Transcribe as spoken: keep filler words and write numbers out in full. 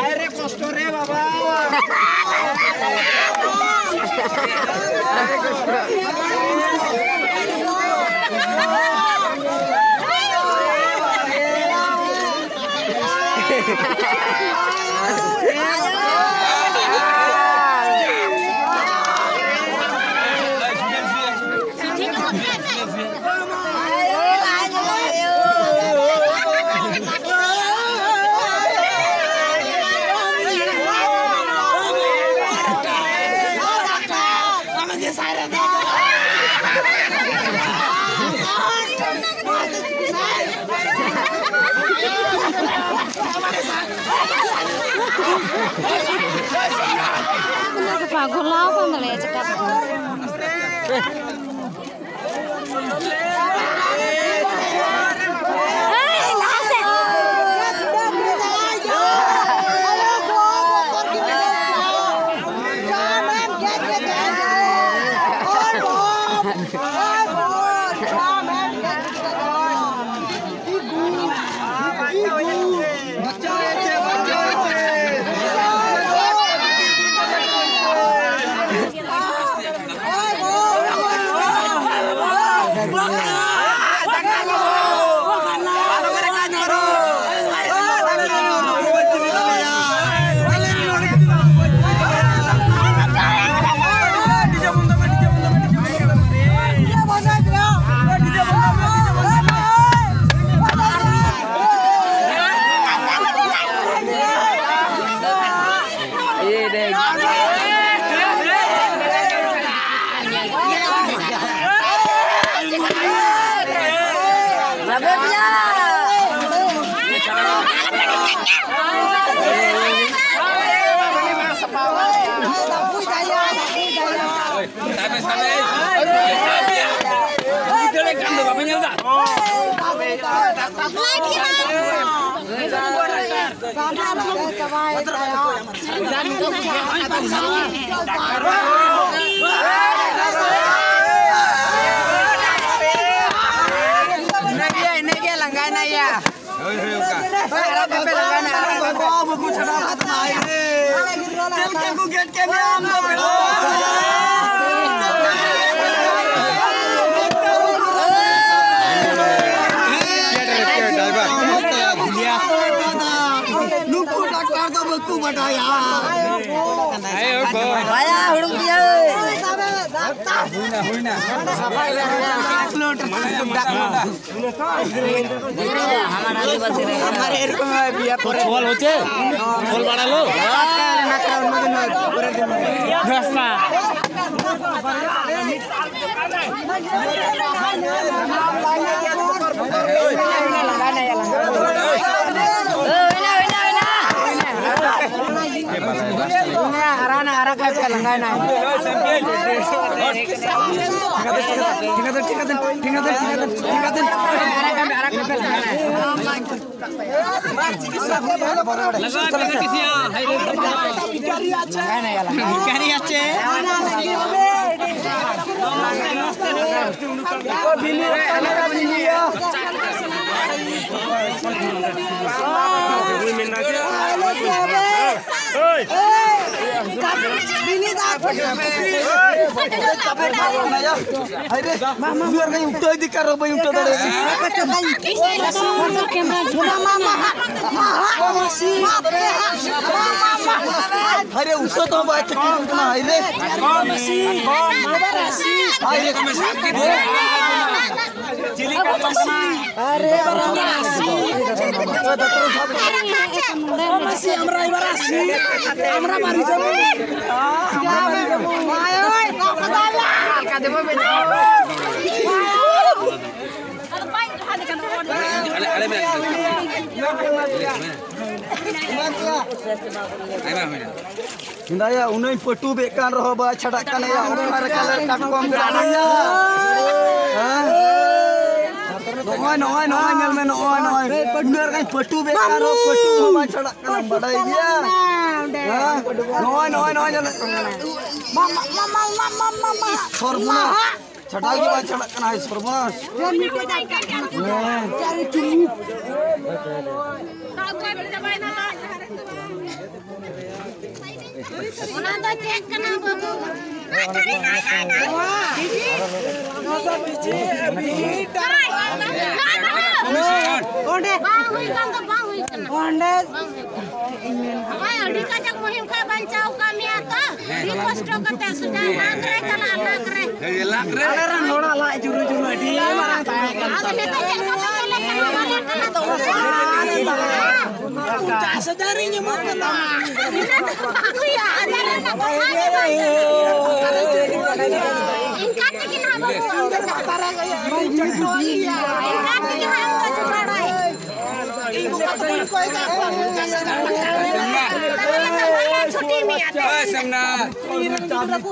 ᱟᱭᱨᱮ ᱠᱚᱥᱴᱚ ᱨᱮ ᱵᱟᱵᱟ᱾ ᱯᱟᱜᱚᱞᱟᱣ ᱠᱟᱱ ᱫᱟᱲᱮᱭᱟᱜᱼᱟ ᱪᱮᱠᱟ ᱛᱮ? ᱦᱳᱭ, ᱦᱳᱭ, ᱚᱱᱠᱟ᱾ ᱦᱳᱭ, ᱟᱨᱟᱜ ᱠᱟᱜ ᱯᱮ, ᱞᱟᱸᱜᱟᱭᱱᱟ, ᱟᱨᱟᱜ ᱠᱟᱜ ᱯᱮ᱾ ᱵᱟᱹᱵᱩ, ᱵᱟᱹᱵᱩ ᱪᱷᱟᱰᱟᱣ ᱠᱟᱛᱟᱢᱟ, ᱦᱟᱭ ᱨᱮ᱾ ᱪᱮᱫ ᱞᱮᱠᱟ ᱠᱚ ᱜᱮᱫ ᱠᱮᱫ ᱢᱮᱭᱟ ᱟᱢ ᱫᱚ, ᱵᱮᱴᱟ? ᱱᱩᱠᱩ ᱰᱟᱠᱛᱟᱨ ᱫᱚ ᱵᱟᱠᱚ ᱵᱟᱰᱟᱭᱟ᱾ ᱵᱟᱭᱟ ᱦᱩᱲᱩᱝ ᱜᱮᱭᱟ᱾ ᱦᱩᱭᱱᱟ, ᱦᱩᱭᱱᱟ᱾ ᱚᱞ ᱦᱚᱪᱮ? ᱚᱞ ᱵᱟᱲᱟ ᱞᱚ᱾ ᱦᱩᱭᱱᱟ, ᱦᱩᱭᱱᱟ, ᱦᱩᱭᱱᱟ᱾ ᱟᱨᱟᱜ ᱱᱟ, ᱟᱨᱟᱜ ᱠᱟᱭ ᱯᱮ ᱞᱟᱸᱜᱟᱭᱱᱟ᱾ ᱴᱷᱤᱠᱟᱹᱫᱮᱱ, ᱴᱷᱤᱠᱟᱹᱫᱮᱱ, ᱴᱷᱤᱠᱟᱹᱫᱮᱱ, ᱴᱷᱤᱠᱟᱹᱫᱮᱱ, ᱴᱷᱤᱠᱟᱹᱫᱮᱱ᱾ ᱟᱨᱟᱜ ᱠᱟᱭ ᱯᱮ, ᱟᱨᱟᱜ ᱠᱟᱭ ᱯᱮ ᱞᱟᱸᱜᱟᱭᱱᱟ᱾ ᱞᱟᱸᱜᱟᱭᱱᱟ ᱭᱟᱞᱟ᱾ ᱵᱷᱤᱠᱟᱨᱤ ᱟᱪᱷᱮ? ᱩᱛᱟᱹ ᱤᱫᱤ ᱠᱟᱨᱚ ᱵᱟᱹᱧ ᱩᱛᱟᱹ ᱫᱟᱲᱮᱭᱟᱜᱼᱟ᱾ ᱦᱟᱭᱨᱮ, ᱩᱛᱟᱹ ᱛᱮᱦᱚᱸ ᱵᱟᱭ ᱛᱟᱹᱠᱤᱱ ᱠᱟᱱᱟ, ᱦᱟᱭᱨᱮ᱾ ᱦᱟᱭᱨᱮ᱾ ᱪᱤᱞᱤ ᱠᱟᱴᱠᱚᱢ ᱠᱟᱱᱟ? ᱟᱨᱮ, ᱢᱟᱥᱤ, ᱢᱟᱥᱤ, ᱟᱢᱨᱟ ᱮᱵᱟᱨ আসি। আমরা বাড়ি যাব। ᱦᱮᱸᱫᱟᱭᱟ, ᱩᱱᱟᱹᱜ ᱯᱟᱹᱴᱩᱵᱮᱫ ᱠᱟᱱ ᱨᱮᱦᱚᱸ ᱵᱟᱭ ᱪᱷᱟᱰᱟᱜ ᱠᱟᱱᱟ ᱭᱟ᱾ ᱚᱠᱟᱨᱮ ᱠᱟᱞᱮ ᱠᱟᱴᱠᱚᱢ ᱠᱟᱱᱟ ᱭᱟ? ᱦᱮᱸ? ᱱᱚᱜᱼᱚᱭ, ᱱᱚᱜᱼᱚᱭ, ᱱᱚᱜᱼᱚᱭ, ᱧᱮᱞ ᱢᱮ, ᱱᱚᱜᱼᱚᱭ, ᱱᱚᱜᱼᱚᱭ᱾ ᱩᱱᱟᱹᱜ ᱜᱟᱱ ᱯᱟᱹᱴᱩ ᱵᱮᱠᱟᱨ ᱦᱚᱸ ᱯᱟᱹᱴᱩ ᱦᱚᱸ ᱵᱟᱝ ᱪᱷᱟᱲᱟᱜ ᱠᱟᱱᱟ, ᱵᱟᱰᱟᱭ ᱜᱮᱭᱟ? ᱦᱮᱸ? ᱱᱚᱜᱼᱚᱭ, ᱱᱚᱜᱼᱚᱭ, ᱱᱚᱜᱼᱚᱭ, ᱧᱮᱞ ᱢᱮ᱾ ᱥᱚᱨᱵᱚᱱᱟᱥ᱾ ᱪᱷᱟᱰᱟᱣ ᱜᱮ ᱵᱟᱝ ᱪᱷᱟᱰᱟᱜ ᱠᱟᱱᱟ, ᱦᱟᱭ ᱥᱚᱨᱵᱚᱱᱟᱥ᱾ ᱚᱱᱟ ᱫᱚ ᱪᱮᱫ ᱠᱟᱱᱟ, ᱵᱟᱹᱵᱩ? ᱚᱸᱰᱮ᱾ ᱵᱟᱝ ᱦᱩᱭ ᱠᱟᱱ ᱫᱚ ᱵᱟᱝ ᱦᱩᱭ ᱠᱟᱱᱟ᱾ ᱚᱸᱰᱮ᱾ ᱵᱟᱝ ᱦᱩᱭ ᱠᱟᱱᱟ᱾ ᱦᱳᱭ, ᱟᱹᱰᱤ ᱠᱟᱡᱟᱠ ᱢᱩᱦᱤᱢ ᱠᱷᱚᱱ ᱵᱟᱧᱪᱟᱣ ᱠᱟᱜ ᱢᱮᱭᱟ ᱛᱚ᱾ ᱟᱹᱰᱤ ᱠᱚᱥᱴᱚ ᱠᱟᱛᱮ ᱥᱩᱡᱟ ᱞᱟᱠ ᱨᱮ ᱪᱟᱞᱟᱜ, ᱞᱟᱠ ᱨᱮ᱾ ᱞᱟᱠ ᱨᱮ᱾ ᱟᱞᱮ ᱨᱮᱱ ᱦᱚᱲᱟᱜ ᱞᱟᱡ ᱡᱩᱨᱩ ᱡᱩᱨᱩ ᱟᱹᱰᱤ ᱢᱟᱨᱟᱝ ᱛᱟᱦᱮᱸ ᱠᱟᱱ ᱟᱫᱚ ᱛᱟᱞᱮᱭᱟ᱾ ᱱᱤᱛᱚᱜ ᱪᱮᱫ ᱠᱚᱯᱮ ᱧᱮᱞᱮ ᱠᱟᱱᱟ? ᱵᱟᱞᱮ ᱠᱟᱱᱟ ᱛᱚ᱾ ᱯᱚᱧᱪᱟᱥ ᱦᱟᱡᱟᱨ ᱤᱧ ᱮᱢᱚᱜ ᱠᱟᱱᱟ᱾ ᱤᱱᱟᱹ ᱫᱚ ᱵᱟᱝ ᱦᱩᱭᱩᱜᱼᱟ, ᱦᱟᱡᱟᱨ ᱨᱮᱱᱟᱜ ᱠᱟᱛᱷᱟ ᱜᱮ ᱵᱟᱝ ᱠᱟᱱᱟ᱾ ᱤᱱᱠᱟ ᱛᱮᱜᱮ ᱱᱟᱦᱟᱜ ᱵᱟᱹᱵᱩ ᱟᱢ ᱫᱚ ᱤᱱᱠᱟ ᱛᱮᱜᱮ ᱱᱟᱦᱟᱜ ᱟᱢ ᱫᱚ ᱥᱩᱫᱷᱟᱲᱟᱭ᱾ ᱤᱧ ᱵᱟᱵᱟ ᱫᱚ ᱵᱟᱹᱧ ᱠᱚᱭ ᱠᱟᱜ ᱠᱚᱣᱟ ᱯᱚᱧᱪᱟᱥ ᱦᱟᱡᱟᱨ ᱴᱟᱠᱟ᱾ ᱛᱟᱦᱚᱞᱮ ᱛᱚ ᱵᱟᱞᱮ ᱪᱷᱩᱴᱤ ᱢᱮᱭᱟ ᱛᱚ᱾ ᱦᱳᱭ, ᱥᱮᱢᱱᱟ᱾ ᱤᱧ ᱨᱮᱱ ᱜᱤᱫᱽᱨᱟᱹ ᱠᱚ